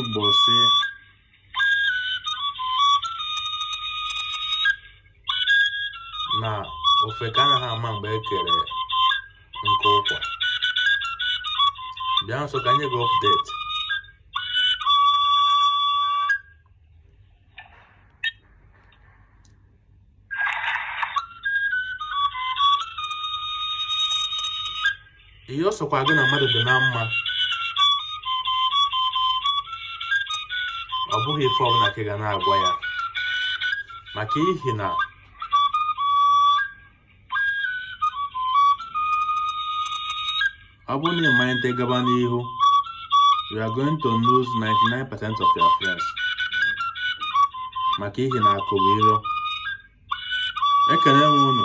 Igbo sị na ofeke anaghị ama mgbe e kere nkụ ụkwa. Bịa nso ka m nye gị update. Ihe ọ sọkwa gị na mmadụ dị na mma, ọ bụghị ife ọbụla ka ị ga na-agwa ya, maka ihi na ọ bụrụ na ị malite gaba n'ihu, you are going to lose 99% of your friends, maka ihi na akụ bụ iro. Ekene m unu.